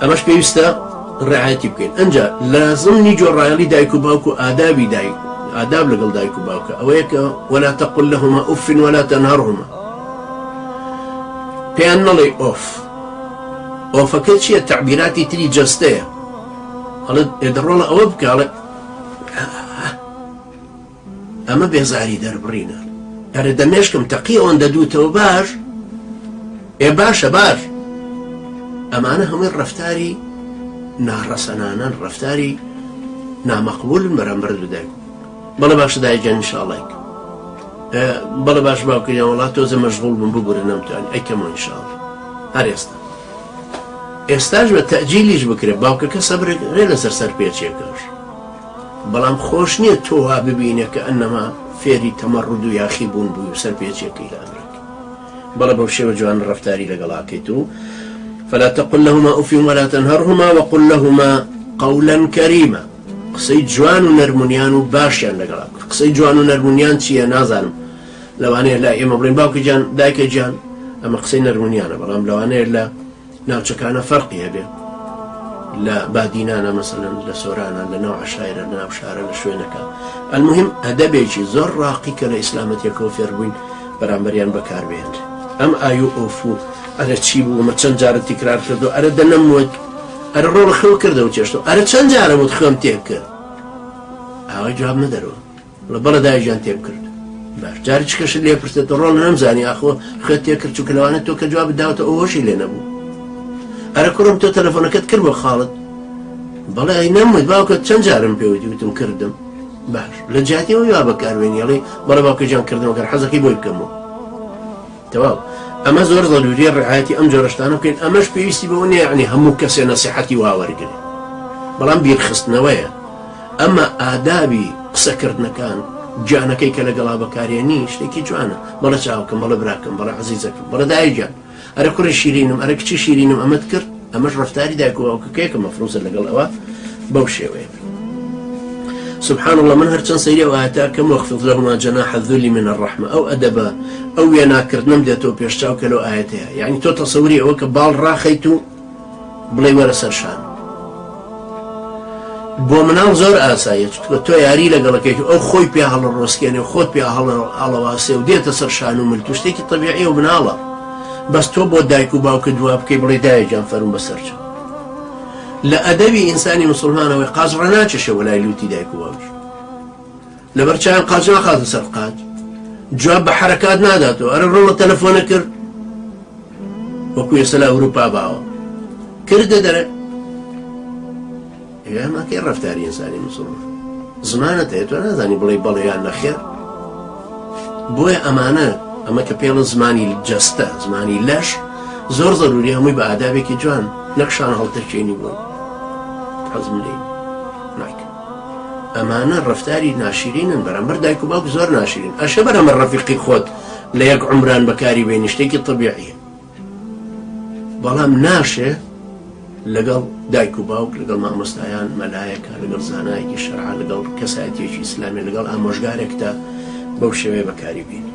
ئەمەش پێویستە ڕعایەتی بکەین. ئەنجا لە زمنی گوێڕایەڵی دایک و باوک و ئادابی دایک ئاداب لەگەڵ دایک و باوکە ئەوەیە کە ولا تقل لهما اف ولا تنهرهما، پێیان نەڵێی ئۆف. ئۆفەکە چییە؟ تەعبیراتی تری جەستەیە. ئەڵێ ئێ دەڕۆڵە ئەوە بکە، ئەڵێ ئەمە بێزاری دەربڕینە. ئەرێ دەمێشکم تەقی ئەوەندە دووتەوە باش؟ ئێ باشە باش. ئەمانە هەمووی ڕەفتاری ناڕەسەنانەن، ڕەفتاری نامەقبولن بەرامبەر بە دایک. بەڵێ باشە دایک گیان ئینشاڵڵا. بەڵێ باش باوکە گیان وەڵا تۆزێ مەشغوڵ بووم ببورە نەمتوانی ئەیکەمەوە ئینشاڵڵا هەر ئێستا. ئێستاش بە تەئجیلیش بکرێ باوکەکە سەبرێک رێ لەسەر سەرپێچیەکەش. بەڵام خۆش نیە تۆ وا ببینێ کە ئەنەما فێری تەمەڕود و یاخی بوون بووی و سەرپێچیەکەی لە ئەمرەکەی. بەڵێ بەو شێوە جوانە ڕەفتاری لەگەڵا کەیت و فلا تقل لهما اف ولا تنهرهما وقل لهما قولا كريما قسەی جوان و نەرمونیان و باشیان لەگەڵا بکە. قسەی جوان و نەرمونیان چییە نازانم، لەوانەیە لای ئێمە بڵێن باوکە گیان دایکە گیان ئەمە قسەی نەرمونیانە، بەڵام لەوانەیە لە ناوچەکانە فەرقی هەبێ، لە بادینانە مەسەلەن، لە سۆرانە، لە ناو عەشایرە، لە ناو شارە، لە شوێنەکە. المهم ئەدەبێکی زۆر ڕاقی کە لە ئیسلامەتیەکەوە فێربووین بەرامبەریان بەکاربهێنرێ. ئەم ئای و ئۆف و ئەرە چی بوو ئەمە چەند جارە تیکرار کردەوە، ئەرە دەنەم وت، ئەرە ڕۆڵە خێو کردەوە چێشتەوە، ئەرە چەند جارە وت خوێم تێکرد. ئاوای جواب مەدەرەوە. بڵێ بەڵێ دایە گیان تێم کرد. باش جارێ چ کەشت لێ پرسێت ڕۆڵە نەمزانی ئاخۆ خوێت تێ کرد چونکە لەوانە تۆ کە جوابت داوەتە ئەو هۆشی لێ نەبوو. ئەرە کوڕم تۆ تەلەفۆنەکەت کرد بۆ خاڵت؟ بەڵێ ئەی نەموت باوکە چەند جارم پێ وتی وتم کردم. باش لە جیاتی ئەوەی وا بەکاربێنی ئەڵێی بەڵێ باوکە گیان کردم ئەگەر حەزەکەی بۆی بکەمەوە. تەواو ئەمە زۆر زەروریە ڕعایەتی ئەم جۆرە شتانە بکەین ئەمەش پێویستی بەوە نییە یعنی هەموو کەسێ نەسیحەتی وا وەرگرێ بەڵام بیرخستنەوەیە ئەمە ئادابی قسەکردنەکان گیانەکەی کە لەگەڵا بەکارێنی شتێکی جوانە بەڵێ چاوکەم بەڵێ براکەم بەڵێ عەزیزەکەم بەڵێ دایە گیان ئەرە کوڕی شیرینم ئەرە کچی شیرینم ئەمەت کرد ئەمەش ڕەفتاری دایک و باوکەکەیە کە مەفروزە لەگەڵ ئەوە بەو شێوەیە بێت. سبحان اللە من هەرچەند سەیری ئەو ئایەتە ئەکەم واخفض لهما جناح الذل من الرحمە ئەو ئەدەبە ئەو وێناکردنەم دێتەوە پێش چاو کە لەو ئایەتەیە یعنی تۆ تەسەوری ئەوە کە باڵ ڕاخەیت و بڵێی وەرە سەر شان بۆ مناڵ زۆر ئاساییە چونکە تۆ یاری لەگەڵەکەیت و ئەو خۆی پێ هەڵەڕۆسکێنێ و خۆت پێ هەڵەواسێ و دێتە سەر شان و ملت و شتێکی تەبیعیە و مناڵە بەس تۆ بۆ دایک و باوکت دوا بکەی بڵێ دایە گیان فەرموو بەسەر چاو لە ئەدەبی ئینسانی موسڵمانەوەی قاچ ڕاناکێشێ وەلای لوتی دایک و باوکی لەبەر چاویان قاچ ناخاتە سەر قاچ جواب بە حەرەکات ناداتەوە ئەرە ڕۆڵە تەلەفۆنە کرد وەکو ئێستا لە ئەوروپا باوە کردە دەرە ئێمەکەی ڕەفتاری ئینسانی مسلمان زمانت هەیە تۆ نازانی بڵێ بەڵێ یان نەخێر بۆیە ئەمانە ئەمە کە پێڵە زمانی جەستە زمانی لەش زۆر زەروری هەمووی بە ئادابێکی جوان نەکشان هەڵتەکێنی بوون حەزم لێ نایکە ئەمانە ڕەفتاری ناشرینن بەرامبەر دایک و باوک زۆر ناشرین ئەشێ بەرامبەر ڕەفیقی خۆت لە یەک عومران بەکاری بێنی شتێکی تەبیعیە بەڵام ناشێ لەگەڵ دایک و باوک لەگەڵ مامۆستایان مەلایەکە لەگەڵ زانایەکی شەرع لەگەڵ کەسایەتیەکی ئیسلامی لەگەڵ ئامۆژگارێکدا بەو شێوەیە بەکاری بێنی.